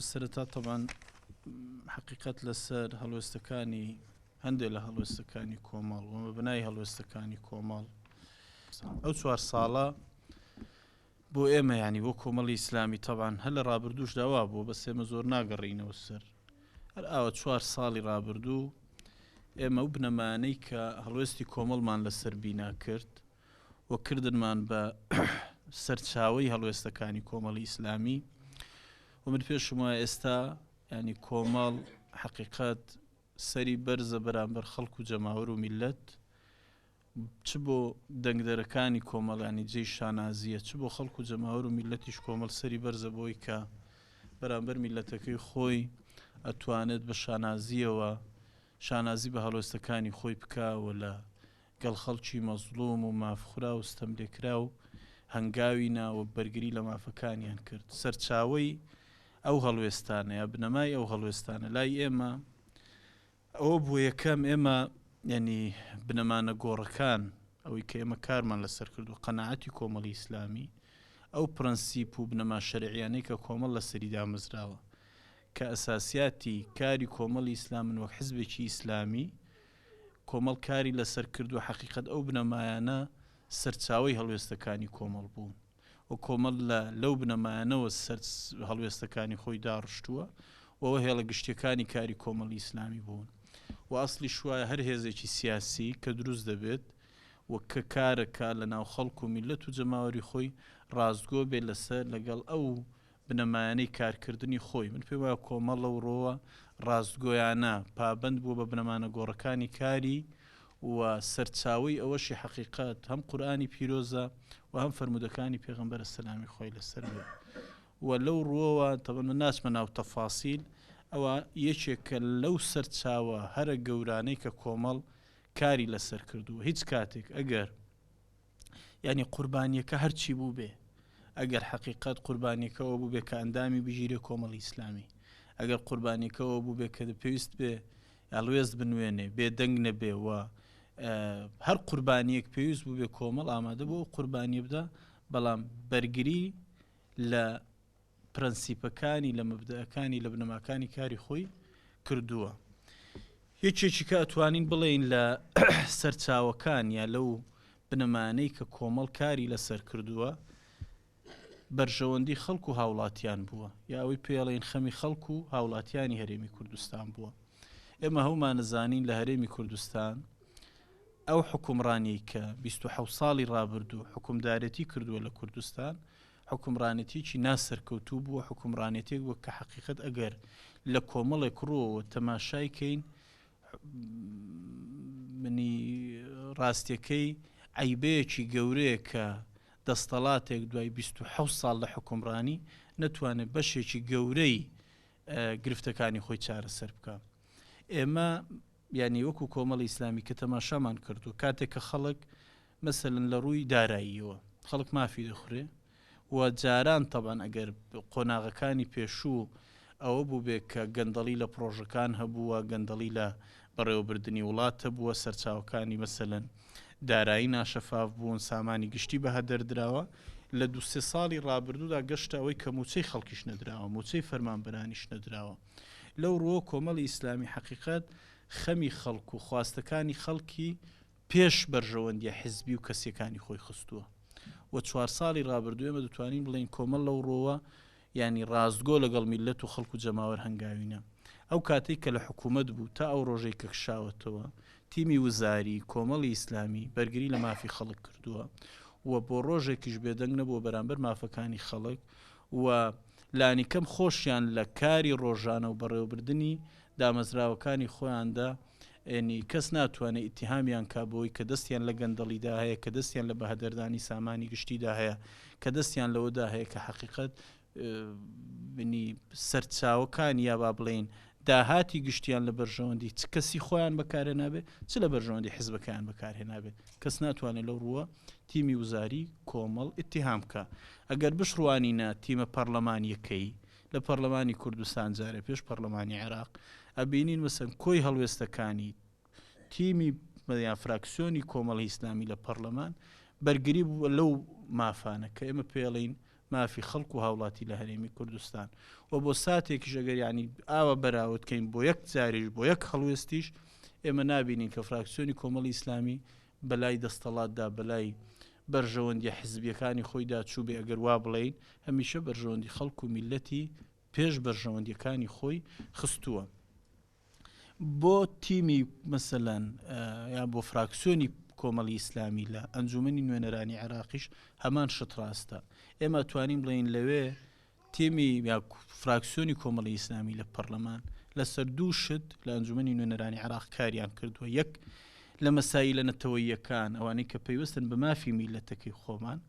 سەرەتا تەبعەن حەقیقەت لەسەر هەڵوێستەکانی هەندێک لە هەڵوێستەکانی کۆمەڵ و مەبنای هەڵوێستەکانی کۆمەڵ ئەو چوار ساڵە بۆ ئێمە ینی بۆ کۆمەڵی ئیسلامی تەبان هەر لە ڕابردووشدا وا بووە بەس ئێمە زۆر ناگەڕینەوە سەر هەر ئاوە چوار ساڵی ڕابردوو ئێمە و بنەمانەی کە هەڵوێستی کۆمەڵمان لەسەر بینا کرد و کردنمان بە سەرچاوەی هەڵوێستەکانی کۆمەڵی ئیسلامی و من پێشم وایە ئێستا ینی کۆمەڵ حەقیقەت سەری بەرزە بەرامبەر خەڵک و جەماوەر و میلەت چ بۆ دەنگدەرەکانی کۆمەڵ ینی جێی شانازیە چ بۆ خەڵک و جەماوەر و میلەتیش کۆمەڵ سەری بەرزە بۆی کە بەرامبەر میلەتەکەی خۆی ئەتوانێت بە شانازیەوە شانازی بە هەڵوێستەکانی خۆی بکا و لە گەڵ خەڵکی مەزڵوم و مافخوراو و ستەملێکراو هەنگاوی نا و بەرگری لە مافەکانیان کرد. سەرچاوەی ئەو هەڵوێستانە یا بنەمای ئەو هەڵوێستانە لای ئێمە ئەوە بووە یەکەم ئێمە یانی بنەما نەگۆڕەکان ئەوەی کە ئێمە کارمان لەسەر کردو قەناعەتی کۆمەڵی ئیسلامی ئەو پرەنسیپ و بنەما شەرعیانەی کە کۆمەڵ لەسەری دامەزراوە کە ئەساسیاتی کاری کۆمەڵی ئیسلامن وەک حزبێکی ئیسلامی کۆمەڵ کاری لەسەر کردووە، حەقیقەت ئەو بنەمایانە سەرچاوەی هەڵوێستەکانی کۆمەڵ بوون و کۆمەڵ لە لەو بنەمایانەوە سەر هەڵوێستەکانی خۆی داڕشتووە و ئەوە هێڵە گشتیەکانی کاری کۆمەڵی ئیسلامی بوون و ئەسڵیش وایە هەر هێزێکی سیاسی کە دروست دەبێت و کە کارەکا لە ناو خەڵک و میللەت و جەماوەری خۆی ڕاستگۆ بێ لەسەر لەگەڵ ئەو بنەمایانەی کارکردنی خۆی، من پێم وایە کۆمەڵ لەو ڕووەوە ڕاستگۆیانە پابەند بووە بە بنەما نەگۆڕەکانی کاری و سەرچاوەی ئەوەشی حەقیقەت هەم قورئانی پیرۆزە و هەم فەرموودەکانی پێغەمبەرە سەلامی خوای لەسەر بێ و لەو ڕووەوە تەبعەن من ناچمە ناو تەفاسیل ئەوە یەکێکە لەو سەرچاوە هەرە گەورانەی کە کۆمەڵ کاری لەسەر کردووە هیچ کاتێک ئەگەر یانی قوربانیەکە هەرچی بووبێ ئەگەر حەقیقەت قوربانیەکە ئەوە بووبێ کە ئەندامی بگیرێ کۆمەڵی ئیسلامی ئەگەر قوربانیەکە ئەوە بووبێ کە پێویست بێ هەڵوێست بنوێنێ بێدەنگ نەبێ و هەر قوربانیەک پێویست بووبێ کۆمەڵ ئامادە بۆ ئەو قوربانیە بدا بەڵام بەرگری لە پرەنسیپەکانی، لە مەبدەئەکانی، لە بنەماکانی کاری خۆی کردووە. یەکێکی کە ئەتوانین بڵێین لە سەرچاوەکان یا لەو بنەمانەی کە کۆمەڵ کاری لەسەر کردووە بەرژەوەندی خەڵک و هاوڵاتیان بووە یا ئەوەی پێڵێن خەمی خەڵک و هاوڵاتیانی هەرێمی کوردستان بووە. ئێمە هەومانەزانین لە هەرێمی کوردستان ئەو حکومڕانیەی کە 27 ساڵی ڕابردوو حکومدارێتی کردووە لە کوردستان حوکمڕانێتیەکی نا سەرکەوتوو بووە، حوکمڕانێتیەک بووە کە حەقیقەت ئەگەر لە کۆمەڵێک ڕووەوە تەماشای کەین منی ڕاستیەکەی عەیبەیەکی گەورەیە کە دەستەڵاتێک دوای 27 ساڵ لە حوکمڕانی نەتوانێت بەشێکی گەورەی گرفتەکانی خۆی چارەسەر بکە. ئێمە یانی وەکو کۆمەڵی ئیسلامی کە تەماشامان کردووە کاتێک کە خەڵک مەسەلەن لە ڕووی داراییەوە خەڵک مافی دەخورێ و جاران تەبعەن ئەگەر قۆناغەکانی پێشوو ئەوە بووبێ کە گەندەڵی لە پڕۆژەکان هەبووە، گەندەڵی لە بەڕێوەبردنی وڵات هەبووە، سەرچاوەکانی مەسەلەن دارایی ناشەفاف بوون، سامانی گشتی بە هەدەر دراوە، لە دوو سێ ساڵی ڕابردوودا گەشتە ئەوەی کە مووچەی خەڵکیش نەدراوە، مووچەی فەرمانبەرانیش نەدراوە. لەو ڕووەوە کۆمەڵی ئیسلامی حەقیقەت خەمی خەڵک و خواستەکانی خەڵکی پێش بەرژەوەندیە حزبی و کەسیەکانی خۆی خستووە و چوار ساڵی ڕابردوو ئێمە دەتوانین بڵێین کۆمەڵ لەو ڕۆوە یانی ڕاستگۆ لەگەڵ میللەت و خەڵک و جەماوەر هەنگاوی نا. ئەو کاتەی کە لە حکوومەت بوو تا ئەو ڕۆژەی کە کشاوەتەوە تیمی وزاری کۆمەڵی ئیسلامی بەرگری لە مافی خەڵک کردووە و بۆ ڕۆژێکیش بێدەنگ نەبووە بەرامبەر مافەکانی خەڵک و لانیکەم خۆشیان لە کاری ڕۆژانە و بەڕێوەبردنی دامەزراوەکانی خۆیاندا ینی کەس ناتوانێ ئیتیهامیان کا بەوەی کە دەستیان لە گەندەڵیدا هەیە، کە دەستیان لە بەهەدەردانی سامانی گشتیدا هەیە، کە دەستیان لەوەدا هەیە کە حەقیقەت ینی سەرچاوەکانی یا با بڵێین داهاتی گشتیان لە بەرژەوەندی چ کەسی خۆیان بەکارهێنابێ چ لە بەرژەوەندی حزبەکەیان بەکارهێنابێ کەس ناتوانێت لەو ڕووە تیمی وزاری کۆمەڵ ئیتیهام بکا ئەگەر بشڕوانینە تیمە پەڕلەمانیەکەی لە پەڕلەمانی کوردستان جارێ پێش پەڕلەمانی عێراق ئەبینین مەسەن کۆی هەڵوێستەکانی تیمی یان فراکسیۆنی کۆمەڵی ئیسلامی لە پەڕلەمان بەرگری بووە لەو مافانە کە ئێمە پێڵین مافی خەڵک و هاوڵاتی لە هەرێمی کوردستان و بۆ ساتێکیش ئەگەر یانی ئاوا بەراورد کەین بۆ یەک جاریش بۆ یەک هەڵوێستیش ئێمە نابینین کە فراکسیۆنی کۆمەڵی ئیسلامی بەلای دەستەڵاتدا بەلای بەرژەوەندیە حزبیەکانی خۆیدا چووبێ ئەگەر وا بڵێین هەمیشە بەرژەوەندی خەڵک و میللەتی پێش بەرژەوەندیەکانی خۆی خستووە. بۆ تیمی مەسەلەن یا بۆ فراکسیۆنی کۆمەڵی ئیسلامی لە ئەنجومەنی نوێنەرانی عێراقیش هەمان شت ڕاستە ئێمە توانین بڵێین لەوێ تیمی یا فراکسیۆنی کۆمەڵی ئیسلامی لە پەرلەمان لەسەر دوو شت لە ئەنجومەنی نوێنەرانی عێراق کاریان کردووە یەک لە مەسایلە نەتەوەییەکان ئەوانەی کە پەیوەستن بە مافی میلەتەکەی خۆمان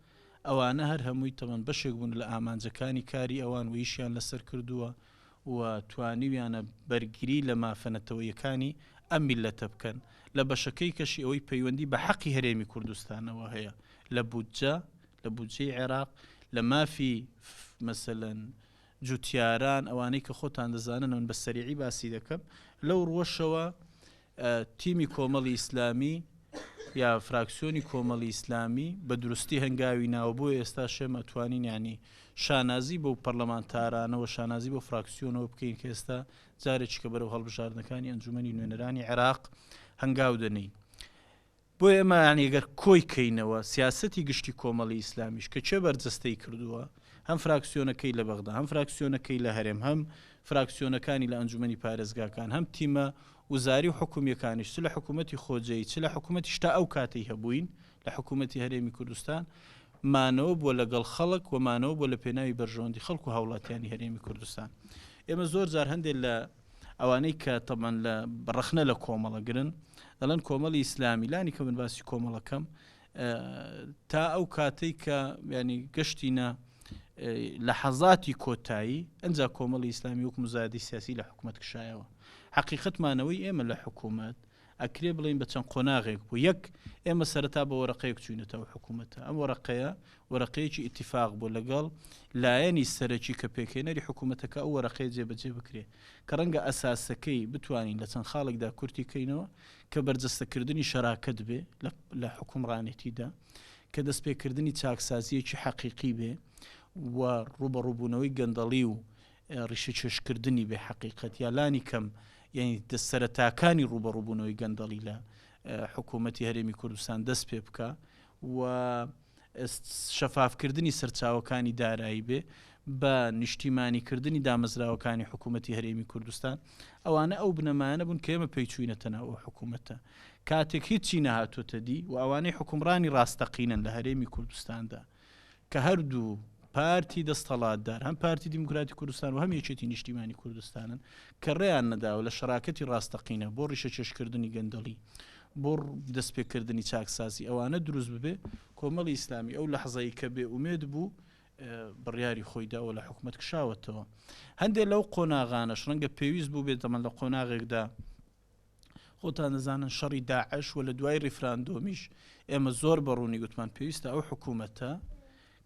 ئەوانە هەر هەمووی تەمەن بەشێک بوون لە ئامانجەکانی کاری ئەوان و ئیشیان لەسەر کردووە و توانیویانە بەرگری لە مافە نەتەوەییەکانی ئەم میللەتە بکەن، لە بەشەکەی کەشی ئەوەی پەیوەندی بە حەقی هەرێمی کوردستانەوە هەیە لە بودجە، لە بودجەی عێراق، لە مافی مەسەلەن جوتیاران، ئەوانەی کە خۆتان دەزانن من بە سەریعی باسی دەکەم، لەو ڕووەشەوە تیمی کۆمەڵی ئیسلامی یا فراکسیۆنی کۆمەڵی ئیسلامی بە دروستی هەنگاوی ناوە بۆیە ئێستاش ئێمە توانین یانی شانازی بەو پەرلەمانتارانەوە شانازی بۆ فراکسیۆنەوە بکەین کە ئێستا جارێکی کە بەرەو هەڵبژاردنەکانی ئەنجومەنی نوێنەرانی عێراق هەنگاو دەنێین. بۆیە ئێمە یانی گەر کۆی کەینەوە سیاسەتی گشتی کۆمەڵی ئیسلامیش کە کێ بەرجەستەی کردووە هەم فراکسیۆنەکەی لە بەغدا هەم فراکسیۆنەکەی لە هەرێم هەم فراکسیۆنەکانی لە ئەنجومەنی پارێزگاکان هەم تیمە وزاری و حکومیەکانیش چ لە حکوومەتی خۆجێی چ لە حکوومەتیش تا ئەو کاتەی هەبووین لە حکوومەتی هەرێمی کوردستان مانەوە بووە لەگەڵ خەڵک و مانەوە بووە لە پێناوی بەرژەوەندی خەڵک و هاوڵاتیانی هەرێمی کوردستان ئێمە زۆر جار هەندێک لە ئەوانەی کە تەبعەن لە ڕەخنە لە کۆمەڵە گرن دەڵێن کۆمەڵی ئیسلامی لانی کە من باسی کۆمەڵەکەم تا ئەو کاتەی کە ینی گەشتینە لە حەزاتی کۆتایی ئەجا کۆمەڵی ئیسلامی وەک مزادی سیاسی لە حکوومەت کشایەوە حقیقەتمانەوەی ئێمە لە حکوومەت ئەکرێ بڵێین بە چەند قۆناغێک بوو، یەک، ئێمە سەرەتا بە وەرەقەیەک چووینەتە ئەو حکوومەتە، ئەم وەرەقەیە وەرەقەیەکی ئیتیفاق بوو لەگەڵ لایەنی سەرەکی کە پێکهێنەری حکوومەتەکە ئەو وەرەقەیە جێبەجێ بکرێ کە ڕەنگە ئەساسەکەی بتوانین لە چەند خاڵێکدا کورتی کەینەوە کە بەرجەستەکردنی شەراکەت بێ لە حوکمڕانێتیدا، کە دەستپێکردنی چاکسازییەکی حەقیقی بێ و ڕووبەڕووبوونەوەی گەندەڵی و ڕیشەکێشکردنی بێ حەقیقەت یا لانی کەم یانی سەرەتاکانی ڕووبەڕووبوونەوەی گەندەڵی لە حکوومەتی هەرێمی کوردستان دەست پێ بکا و شەفافکردنی سەرچاوەکانی دارایی بێ بە نیشتیمانیکردنی دامەزراوەکانی حکوومەتی هەرێمی کوردستان ئەوانە ئەو بنەمایانە بوون کە ئێمە پێی چووینەتە ناو ئەو حکوومەتە کاتێک هیچی نەهاتۆتە دی و ئەوانەی حکومڕانی ڕاستەقینەن لە هەرێمی کوردستاندا کە هەردوو پارتی دەستەڵاتدار هەم پارتی دیموکراتی کوردستان و هەم یەکێتی نیشتیمانی کوردستانن کە ڕێیان نەداوە لە شەراکەتی ڕاستەقینە بۆ ڕیشەکێشکردنی گەندەڵی بۆ دەستپێکردنی چاکسازی ئەوانە دروست ببێ کۆمەڵی ئیسلامی ئەو لەحزەی کە بێ ئومێد بوو بڕیاری خۆی داوە لە حکومەت کشاوەتەوە هەندێک لەو قۆناغانەش ڕەنگە پێویست بوو بێت دەمەن لە قۆناغێکدا خۆتان دەزانن شەڕی داعش و لە دوای ڕیفراندۆمیش ئێمە زۆر بە ڕوونی گوتمان پێویستە ئەو حکوومەتە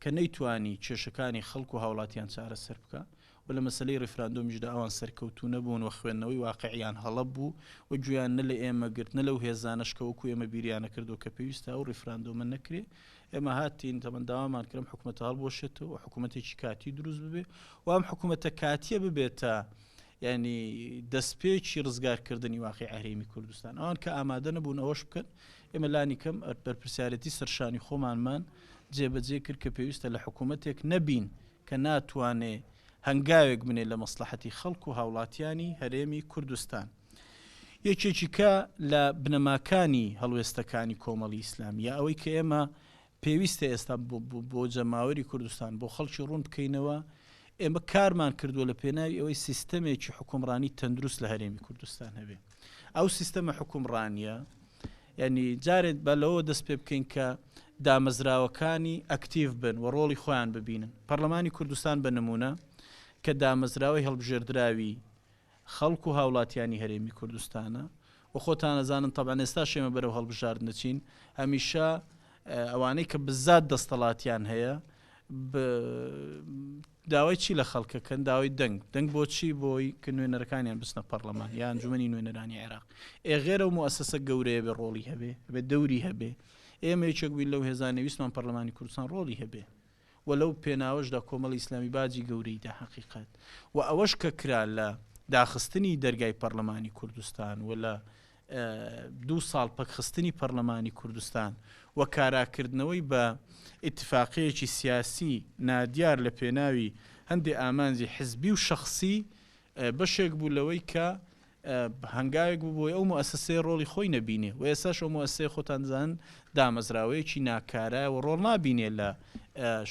کە نەیتوانی کێشەکانی خەڵک و هاوڵاتیان چارەسەر بکە و لە مەسلەی ڕیفراندۆمیشدا ئەوان سەرکەوتوو نەبوون و خوێندنەوەی واقعیان هەڵە بوو و گوێیان نە لە ئێمە گرت نە لەو هێزانەش کە وەکو ئێمە بیریانە کردو کە پێویستە ئەو ڕیفراندۆمە نەکرێ ئێمە هاتین تەمەن داوامان کرد ئەم حکوومەتە هەڵبوەشێتەوە و حکوومەتێکی کاتی دروست ببێ و ئەم حکوومەتە کاتیە ببێتە یانی دەستپێکی ڕزگارکردنی واقیعی هەرێمی کوردستان. ئەوان کە ئامادە نەبوون ئەوەش بکەن، ئێمە لانی کەم بەرپرسیارێتی سەرشانی خۆمانمان جێبەجێ کرد کە پێویستە لە حکوومەتێک نەبین کە ناتوانێ هەنگاوێک بنێ لە مەسڵەحەتی خەڵک و هاوڵاتیانی هەرێمی کوردستان. یەکێکی کە لە بنەماکانی هەڵوێستەکانی کۆمەڵی ئیسلامی یا ئەوەی کە ئێمە پێویستە ئێستا بۆ جەماوەری کوردستان، بۆ خەڵکی ڕوون بکەینەوە، ئێمە کارمان کردووە لە پێناوی ئەوەی سیستەمێکی حوکمڕانی تەندروست لە هەرێمی کوردستان هەبێ. ئەو سیستەمە حوکمڕانییە، یانی جارێ با لەوەوە دەست پێ بکەین کە دامەزراوەکانی ئەکتیڤ بن و ڕۆڵی خۆیان ببینن. پەرلەمانی کوردستان بە نموونە کە دامەزراوەی هەڵبژێردراوی خەڵک و هاوڵاتیانی هەرێمی کوردستانە و خۆتان ئەزانن تەبعەن ئێستاش ئێمە بەرەو هەڵبژاردن دەچین هەمیشە ئەوانەی کە بزات دەستەڵاتیان هەیە داوای چی لە خەڵکەکەن داوای دەنگ دەنگ بۆچی بۆی کە نوێنەرەکانیان بچنە پەرلەمان یان ئەنجومەنی نوێنەرانی عێراق ئێ غێرە و موسسە گەورەیە بێ ڕۆڵی هەبێ بێ دەوری هەبێ ئێمە یەکێک بووین لەو هێزانەی ویستمان پەرلەمانی کوردستان ڕۆڵی هەبێ. و لەو پێناوەشدا کۆمەڵی ئیسلامی باجی گەورەی دا حەقیقەت و ئەوەش کە کرا لە داخستنی دەرگای پەڕلەمانی کوردستان و لە دوو ساڵ پەکخستنی پەڕلەمانی کوردستان و کاراکردنەوەی بە ئیتفاقیەکی سیاسی نادیار لە پێناوی هەندێ ئامانجی حزبی و شەخسی بەشێک بوو لەوەی کە هەنگاوێک بوو بۆی ئەو موئەسەسەیە ڕۆڵی خۆی نەبینێ و ئێستاش ئەو موئەسەسەیە خۆتان دەزانن دامەزراوەیەکی ناکارایە و ڕۆڵ نابینێ لە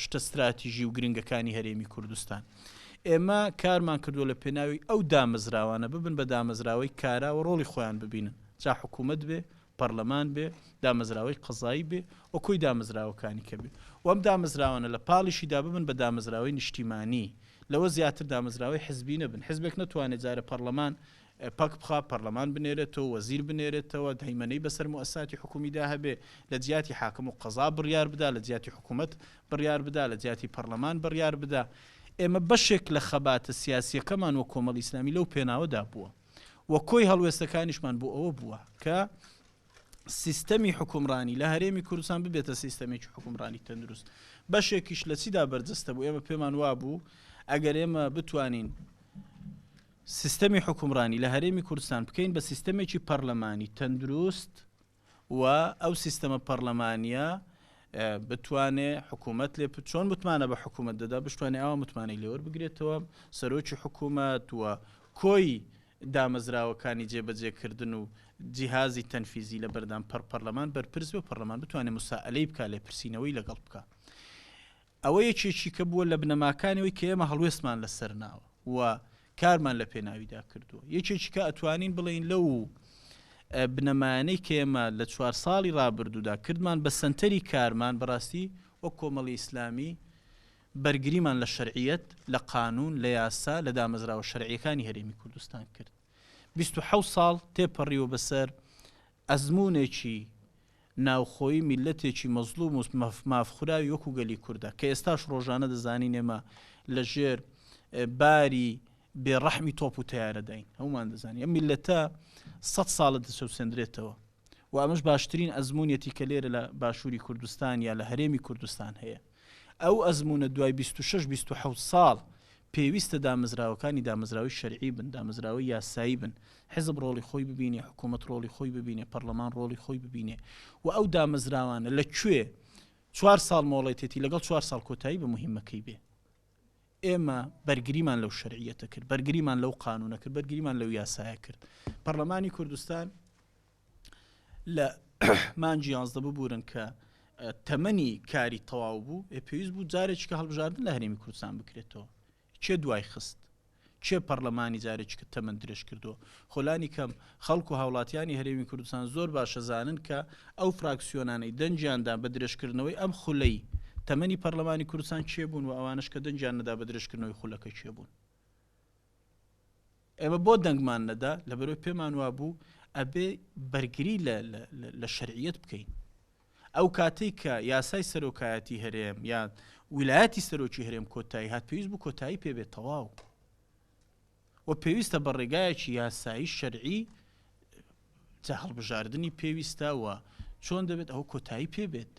شتە ستراتیژی و گرنگەکانی هەرێمی کوردستان. ئێمە کارمان کردووە لە پێناوی ئەو دامەزراوانە ببن بە دامەزراوەی کارا و ڕۆڵی خۆیان ببینن، جا حکوومەت بێ، پەڕلەمان بێ، دامەزراوەی قەزایی بێ و کۆی دامەزراوەکانی کە بێ و ئەم دامەزراوانە لە پاڵیشیدا ببن بە دامەزراوەی نیشتیمانی، لەوە زیاتر دامەزراوەی حزبی نەبن، حزبێک نەتوانێ جارێ پەڕلەمان پەک بخا، پەڕلەمان بنێرێتەوە، وەزیر بنێرێتەوە، هەیمەنەی بەسەر موئەسساتی حکوومیدا هەبێ، لە جیاتی حاکم و قەزا بڕیار بدا، لە جیاتی حکوومەت بڕیار بدا، لە جیاتی پەڕلەمان بڕیار بدا. ئێمە بەشێک لە خەباتە سیاسییەکەمان وەک کۆمەڵی ئیسلامی لەو پێناوەدا بووە و کۆی هەڵوێستەکانیشمان بۆ ئەوە بووە کە سیستەمی حوکمڕانی لە هەرێمی کوردستان ببێتە سیستەمێکی حوکمڕانی تەندروست. بەشێکیش لە چیدا بەرجەستە بوو؟ ئێمە پێمان وابوو ئەگەر ئێمە بتوانین سیستەمی حوکمڕانی لە هەرێمی کوردستان بکەین بە سیستەمێکی پەرلەمانی تەندروست و ئەو سیستەمە پەرلەمانیە بتوانێ حکوومەت لێ چۆن متمانە بە حکوومەت دەدا بشتوانێ ئەوە متمانەی لێوەربگرێتەوە سەرۆکی حکوومەت و کۆی دامەزراوەکانی جێبەجێکردن و جیهازی تەنفیزی لە بەردەم پەر پەرلەمان بەرپرس بێ و پەرلەمان بتوانێ موسائەلەی بکا لێپرسینەوەی لەگەڵ بکا. ئەوە یەکێکی کە بووە لە بنەماکانی ئەوەی کە ئێمە هەڵوێستمان لەسەر ناوە و کارمان لە پێناویدا کردووە. یەکێکی کە ئەتوانین بڵێین لەو بنەمایانەی کە ئێمە لە چوار ساڵی ڕابردوودا کردمان بە سەنتەری کارمان بەڕاستی وەک کۆمەڵی ئیسلامی بەرگریمان لە شەرعیەت، لە قانوون، لە یاسا، لە دامەزراوە شەرعییەکانی هەرێمی کوردستان کرد. 27 ساڵ تێپەڕیوە بەسەر ئەزموونێکی ناوخۆیی میللەتێکی مەزڵوم و مافخوراوی وەکو گەلی کوردە کە ئێستاش ڕۆژانە دەزانین ئێمە لە ژێر باری بێ ڕەحمی تۆپ و تەیارەداین. هەموومان دەزانین ئەم میللەتە سەد ساڵە دەچەوسێندرێتەوە. و ئەمەش باشترین ئەزموونیەتی کە لێرە لە باشووری کوردستان یا لە هەرێمی کوردستان هەیە. ئەو ئەزموونە دوای 26 27 ساڵ پێویستە دامەزراوەکانی دامەزراوەی شەرعی بن، دامەزراوەی یاسایی بن، حزب ڕۆڵی خۆی ببینێ، حکوومەت ڕۆڵی خۆی ببینێ، پەڕلەمان ڕۆڵی خۆی ببینێ و ئەو دامەزراوانە لە کوێ چوار ساڵ مۆڵەتێتی لەگەڵ چوار ساڵ کۆتایی بە موهیمەکەی بێ. ئێمە بەرگریمان لەو شەرعیەتە کرد، بەرگریمان لەو قانوونە کرد، بەرگریمان لەو یاسایە کرد. پەڕلەمانی کوردستان لە مانگی یانزدە ببورن کە تەمەنی کاری تەواو بوو، ئێ پێویست بوو جارێکی کە هەڵبژاردن لە هەرێمی کوردستان بکرێتەوە. کێ دوای خست؟ کێ پەڕلەمانی جارێکی کە تەمەن درێژ کردەوە؟ خۆ لانی کەم خەڵک و هاوڵاتیانی هەرێمی کوردستان زۆر باش ئەزانن کە ئەو فراکسیۆنانەی دەنگیان دا بە درێژکردنەوەی ئەم خولەی تەمەنی پەڕلەمانی کوردستان کێ بوون و ئەوانەش کە دەنگیان نەدا بە درێژکردنەوەی خولەکە کێ بوون. ئێمە بۆ دەنگمان نەدا؟ لەبەرئەوەی پێمان وابوو ئەبێ بەرگری لە شەرعیەت بکەین. ئەو کاتەی کە یاسای سەرۆکایەتی هەرێم یا ویلایەتی سەرۆکی هەرێم کۆتایی هات پێویست بوو کۆتایی پێ بێت تەواو و پێویستە بە ڕێگایەکی یاسایی شەرعی جا هەڵبژاردنی پێویستە و چۆن دەبێت ئەوە کۆتایی پێ بێت.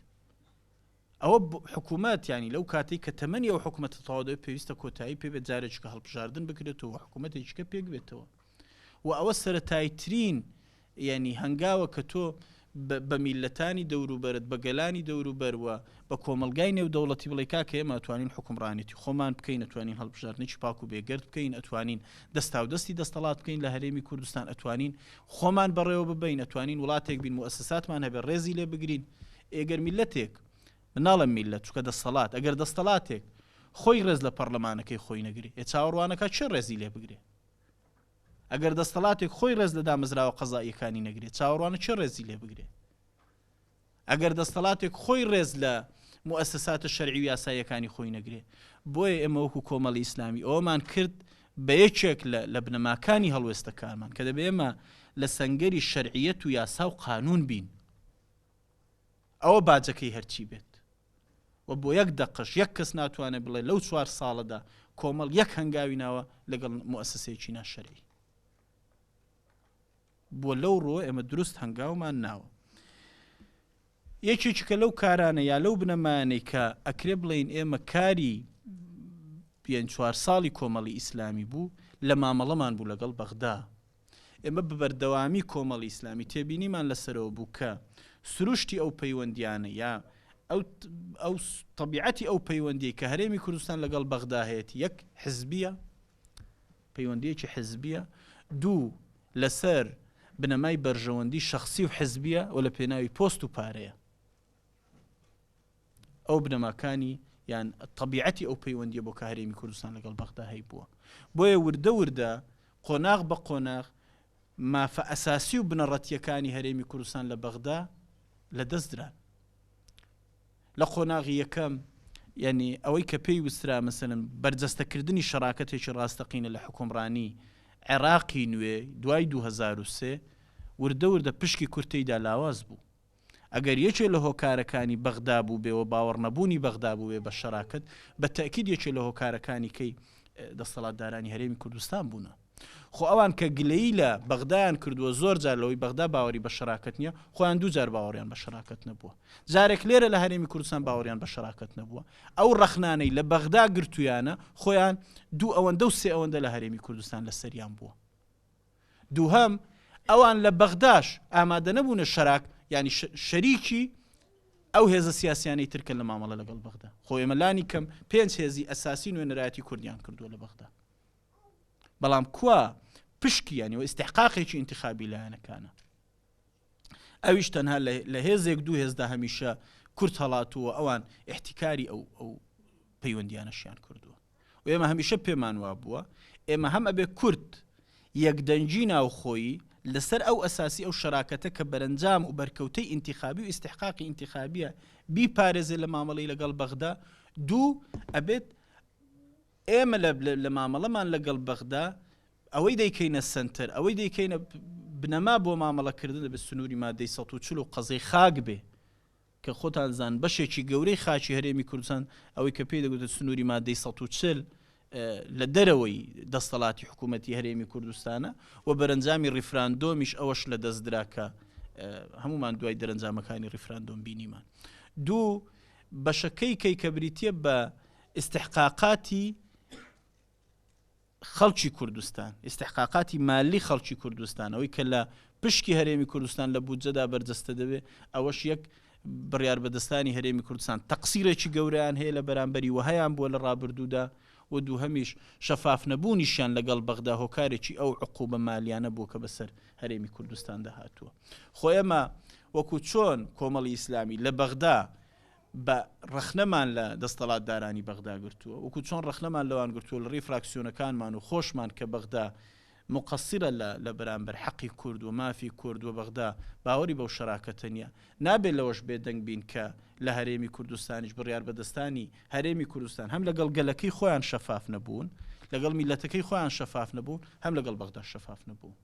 ئەوە حکوومەت ینی لەو کاتێک کە تەمەنی ئەو حکوومەتە تەواو دەبێت پێویستە کۆتایی پێ بێت جارێکە هەڵبژاردن بکرێتەوە حکوومەتێکیکە پێک بێتەوە و ئەوە سەرەتاییترین یانی هەنگاوە کە تۆ بە میللەتانی دەوروبەرت، بە گەلانی دەوروبەر و بە کۆمەڵگای نێودەوڵەتی بڵێی کاکە ئێمە ئەتوانین حوکمڕانێتی خۆمان بکەین، ئەتوانین هەڵبژاردنێکی پاک و بێگەرد بکەین، ئەتوانین دەستاودەستی دەستەڵات بکەین لە هەرێمی کوردستان، ئەتوانین خۆمان بەڕێوە ببەین، ئەتوانین وڵاتێک بین موئەسەساتمان هەبێ ڕێزی لێ بگرین. ئێگەر میللەتێک، من ناڵێم میللەت چونکە دەستەڵات، ئەگەر دەستەڵاتێک خۆی ڕێز لە پەڕلەمانەکەی خۆی نەگرێ، ئێ چاوەڕوانەکا کێ ڕێزی لێ بگرێ؟ ئەگەر دەستەڵاتێک خۆی ڕێز لە دامەزراوە قەزائیەکانی نەگرێت، چاوەڕوانە کێ ڕێزی لێ بگرێ؟ ئەگەر دەستەڵاتێک خۆی ڕێز لە موئەسەساتە شەرعی و یاساییەکانی خۆی نەگرێ، بۆیە ئێمە وەکو کۆمەڵی ئیسلامی ئەوەمان کرد بە یەکێک لە لە بنەماکانی هەڵوێستەکانمان کە دەبێ ئێمە لە سەنگەری شەرعیەت و یاسا و قانوون بین. ئەوە باجەکەی هەرچی بێت. و بۆ یەک دەقەش یەک کەس ناتوانێت بڵێ لەو چوار ساڵەدا کۆمەڵ یەک هەنگاوی ناوە لەگەڵ موئەسەسەیەکی ناشەرعی. بۆ لەو ڕووە ئێمە دروست هەنگاومان ناوە. یەکێکی کە لەو کارانە یا لەو بنەمایانەی کە ئەکرێ بڵێین ئێمە کاری پێنج چوار ساڵی کۆمەڵی ئیسلامی بوو لە مامەڵەمان بوو لەگەڵ بەغدا. ئێمە بە بەردەوامی کۆمەڵی ئیسلامی تێبینیمان لەسەرەوە بوو کە سروشتی ئەو پەیوەندیانە یا ئەو ئەو تەبیعەتی ئەو پەیوەندیەی کە هەرێمی کوردستان لەگەڵ بەغدا هەیەتی یەک حزبیە، پەیوەندیەکی حزبیە، دوو لەسەر بنەمای بەرژەوەندی شەخسی و حزبیە و لە پێناوی پۆست و پارەیە. ئەو بنەماکانی یان تەبیعەتی ئەو پەیوەندیە بۆ کە هەرێمی کوردستان لەگەڵ بەغدا هەیبووە. بۆیە وردە وردە قۆناغ بە قۆناغ مافە ئەساسی و بنەڕەتیەکانی هەرێمی کوردستان لە بەغدا لە دەست دران. لە قۆناغی یەکەم یانی ئەوەی کە پێی وترا مەسەلەن بەرجەستەکردنی شەراکەتێکی ڕاستەقینە لە حوکمڕانی عێراقی نوێ دوای 2003 وردە وردە پشکی کورد تێیدا لاواز بوو. ئەگەر یەکێ لە هۆکارەکانی بەغدا بووبێ و باوەڕنەبوونی بەغدا بووبێ بە شەراکەت، بە تەئکید یەکێ لە هۆکارەکانی کەی دەستەڵاتدارانی هەرێمی کوردستان بوونە. خۆ ئەوان کە گلەیی لە بەغدایان کردووە زۆر جار لەوەی بەغدا باوەری بە شەراکەت نییە، خۆیان دوو جار باوەڕیان بە شەراکەت نەبووە. جارێک لێرە لە هەرێمی کوردستان باوەڕیان بە شەراکەت نەبووە. ئەو ڕەخنانەی لە بەغدا گرتوویانە خۆیان دوو ئەوەندە و سێ ئەوەندە لە هەرێمی کوردستان لەسەریان بووە. دووهەم، ئەوان لە بەغداش ئامادەنەبوونە شەراک یانی شەریکی ئەو هێزە سیاسیانەی تر کەن لە مامەڵە لەگەڵ بەغدا. خۆ ئێمە لانی کەم پێنج هێزی ئەساسی نوێنەرایەتی کوردیان کردووە لە بەغدا. بەڵام کوا پشکی یانی و ئیستحقاقێکی ئینتخابی لایەنەکانە. ئەویش تەنها لە هێزێک دوو هێزدا هەمیشە کورد هەڵاتووە ئەوان ئیحتیکاری ئەو ئەو پەیوەندیانەشیان کردووە. و ئێمە هەمیشە پێمان وابووە ئێمە هەم ئەبێ کورد یەکدەنگی ناوخۆیی لەسەر ئەو ئەساسی ئەو شەراکەتە کە بەرەنجام و بەرکەوتەی ئینتیخابی و ئیستحقاقی ئینتیخابیە بیپارێزێ لە مامەڵەی لەگەڵ بەغدا، دوو ئەبێت ئێمە لە مامەڵەمان لەگەڵ بەغدا ئەوەی دەیکەینە سەنتەر، ئەوەی دەیکەینە بنەما بۆ مامەڵەکردن دەبێت سنووری مادەی 140 و قەزەی خاک بێ. کە خۆتان زان بەشێکی گەورەی خاکی هەرێمی کوردستان ئەوەی کە پێی دەگوترێت سنووری مادەی 140 لە دەرەوەی دەستەڵاتی حکوومەتی هەرێمی کوردستانە و بەرەنجامی ڕیفراندۆمیش ئەوەش لە دەست درا کە هەمومان دوای دەرەنجامەکانی ڕیفراندۆم بینیمان. دوو بەشەکەی کەی کە بریتە بە ئیستحقاقاتی خەڵکی کوردستان، ئیستحقاقاتی مالی خەڵکی کوردستان، ئەوەی کە لە پشکی هەرێمی کوردستان لە بودجەدا بەرجەستە دەبێ، ئەوەش یەک بڕیاربەدەستانی هەرێمی کوردستان تەقسیرێکی گەورەیان هەیە لە بەرامبەری و هەیان بووە لە ڕابردوودا و دووهەمیش شەفاف نەبوونیشیان لەگەڵ بەغدا هۆکارێکی ئەو عقوبە مالیانە بووە کە بەسەر هەرێمی کوردستاندا هاتووە. خۆ ئێمە وەکو چۆن کۆمەڵی ئیسلامی لە بەغدا بە ڕەخنەمان لە دەستەڵاتدارانی بەغدا گرتووە، وەکو چۆن ڕەخنەمان لەوان گرتووە لە ڕێی فراکسیۆنەکانمان و خۆشمان کە بەغدا موقەسیرە لە لە بەرامبەر حەقی کورد و مافی کورد و بەغدا باوەری بەو شەراکەتە نیە. نابێ لەوەش بێدەنگ بین کە لە هەرێمی کوردستانیش بڕیاربەدەستانی هەرێمی کوردستان هەم لەگەڵ گەلەکەی خۆیان شەفاف نەبوون، لەگەڵ میللەتەکەی خۆیان شەفاف نەبوون، هەم لەگەڵ بەغداش شەفاف نەبوون.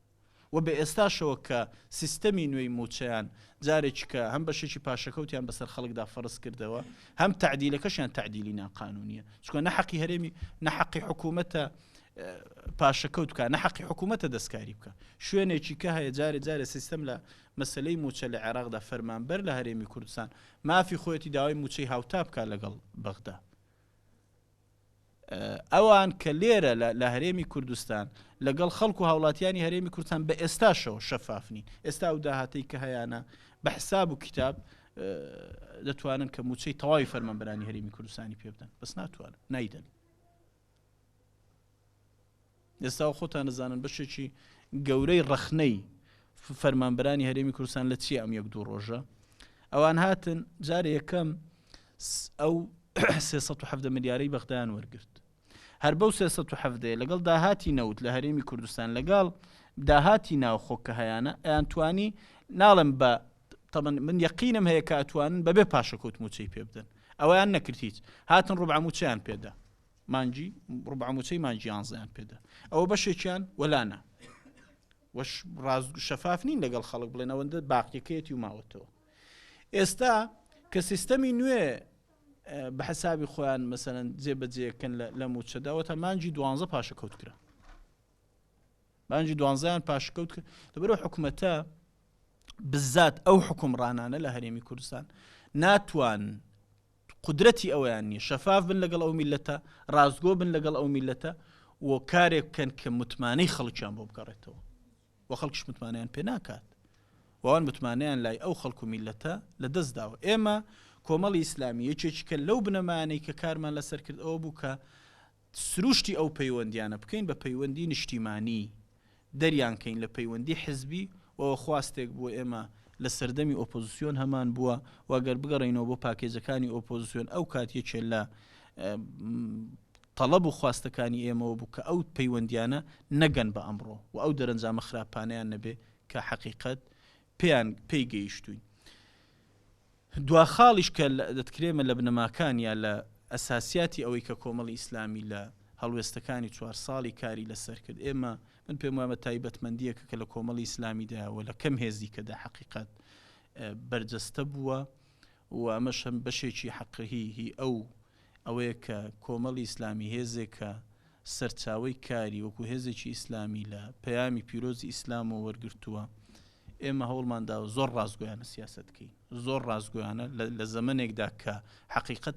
و بە ئێستاشەوە کە سیستەمی نوێی مووچەیان جارێکی کە هەم بەشێکی پاشەکەوتیان بەسەر خەڵکدا فەرز کردەوە هەم تەعدیلەکەشیان تەعدیلی ناقانونیە چونکە نە حەقی هەرێمی نە حەقی حکوومەتە پاشەکەوت بکە نە حەقی حکوومەتە دەستکاری بکە شوێنێکی کە هەیە جارێ جارێ سیستەم لە مەسلەی مووچە لە عێراقدا فەرمانبەر لە هەرێمی کوردستان مافی خۆیەتی داوای مووچەی هاوتا بکە لەگەڵ بەغدا ئەوان کە لێرە لە هەرێمی کوردستان لەگەڵ خەڵک و هاوڵاتیانی هەرێمی کوردستان بە ئێستاشەوە شەفاف نین ئێستا ئەو داهاتەی کە هەیانە بە حساب و کتاب دەتوانن کە موچەی تەواوی فەرمانبەرانی هەرێمی کوردستانی پێ بدەن بەس ناتوانن نایدەن ئێستا خۆتان نەزانن بەشێکی گەورەی ڕەخنەی فەرمانبەرانی هەرێمی کوردستان لە چیە ئەم یەک دوو ڕۆژە ئەوان هاتن جارێ یەکەم ئەو 317 ملیارەی بەغدایان وەرگرت هەر بەو 317 لەگەڵ داهاتی نەوت لە هەرێمی کوردستان لەگەڵ داهاتی ناوخۆ کە هەیانە ئەیان توانی ناڵم بە طبعا من یەقینم هەیە کە ئەتوانن بەبێ پاشەکەوت موچەی پێ بدەن ئەویان نەکرد هیچ هاتن ڕوبع موچەیان پێدا مانگی ڕوبع موچەی مانگی یانزەیان پێدا ئەوە بەشێکیان وەلانا وەش ڕاست شەفاف نین لەگەڵ خەڵک بڵێن ئەوەندە باقیەکەیەتی و ماوەتەوە ئێستا کە سیستەمی نوێ بە حسابی خۆیان مەسەلەن جێبەجێکەن لە موچەداوە تا مانگی دوانزە پاشەکەوت کرا مانگی دوانزەیان پاشکەوت کرد لەبەرەوە حکومەتە. بزات ئەو حوکمڕانانە لە هەرێمی کوردستان ناتوان قودرەتی ئەوەیان نیە شەفاف بن لەگەڵ ئەو میللەتە، ڕاستگۆ بن لەگەڵ ئەو میللەتە و کارێک بکەن کە متمانەی خەڵکیان بۆ بگەڕێتەوە و خەڵکیش متمانەیان پێ ناکات و ئەوان متمانەیان لای ئەو خەڵک و میللەتە لە دەست داوە. ئێمە کۆمەڵی ئیسلامی یەکێکی کە لەو بنەمایانەی کە کارمان لەسەر کرد ئەوە بوو کە سروشتی ئەو پەیوەندیانە بکەین بە پەیوەندی نیشتیمانی، دەریان کەین لە پەیوەندی حزبی و ئەوە خواستێک بووە ئێمە لە سەردەمی ئۆپۆزسیۆن هەمان بووە و گەر بگەڕێینەوە بۆ پاکێجەکانی ئۆپۆزسیۆن ئەو کات یەکێ لە تەڵەب و خواستەکانی ئێمەوە بوو کە ئەو پەیوەندیانە نەگەن بە ئەمڕۆ و ئەو دەرەنجامە خراپانەیان نەبێ کە حەقیقەت پێیان پێی گەیشتووین. دوا خاڵیش کە دەتکرێمە لە بنەماکان یا لە ئەساسیاتی ئەوەی کە کۆمەڵی ئیسلامی لە هەڵوێستەکانی چوارساڵی کاری لەسەر کرد ئێمە من پێم وایە تایبەتمەندییەکە کە لە کۆمەڵی ئیسلامیدا و لە کەم هێزی کەدا حەقیقەت بەرجەستە بووە و ئەمەش هەم بەشێکی حەقهی هی ئەو ئەوەیە کە کۆمەڵی ئیسلامی هێزێکە سەرچاوەی کاری وەکو هێزێکی ئیسلامی لە پەیامی پیرۆزی ئیسلامەوە وەرگرتووە ئێمە هەوڵمان داوە زۆر ڕاستگۆیانە سیاسەت بکەین، زۆر ڕاستگۆیانە لە زەمەنێکدا کە حەقیقەت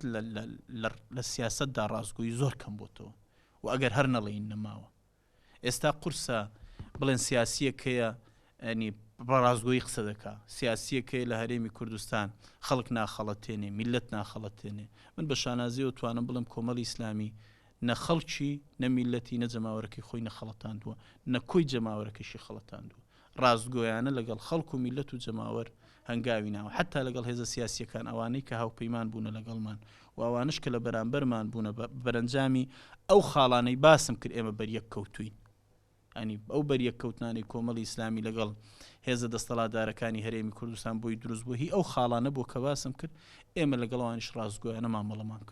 لە سیاسەتدا ڕاستگۆیی زۆر کەم بۆتەوە و ئەگەر هەر نەڵێین نەماوە. ئێستا قورسە بڵێن سیاسییەک هەیە ینی بە ڕاستگۆیی قسە دەکا، سیاسییەک هەیە لە هەرێمی کوردستان خەڵک ناخەڵەتێنێ، میللەت ناخەڵەتێنێ. من بە شانازییەوە توانم بڵێم کۆمەڵی ئیسلامی نە خەڵکی، نە میللەتی، نە جەماوەرەکەی خۆی نەخەڵەتاندووە، نە کۆی جەماوەرەکەشی خەڵەتاندووە. ڕاستگۆیانە لەگەڵ خەڵک و میللەت و جەماوەر هەنگاوی ناوە، حەتتا لەگەڵ هێزە سیاسییەکان ئەوانەی کە هاوپەیمان بوونە لەگەڵمان و ئەوانەش کە لە بەرامبەرمان بوونە بە بەرەنجامی ئەو خاڵانەی باسم کرد ئێمە بەریەک کەوتووین. یانی ئەو بەریەککەوتنانەی کۆمەڵی ئیسلامی لەگەڵ هێزە دەستەڵاتدارەکانی هەرێمی کوردستان بۆی دروست بوو هی ئەو خاڵانە بوو کە باسم کرد، ئێمە لەگەڵ ئەوانیش ڕاستگۆیانە مامەڵەمان کرد.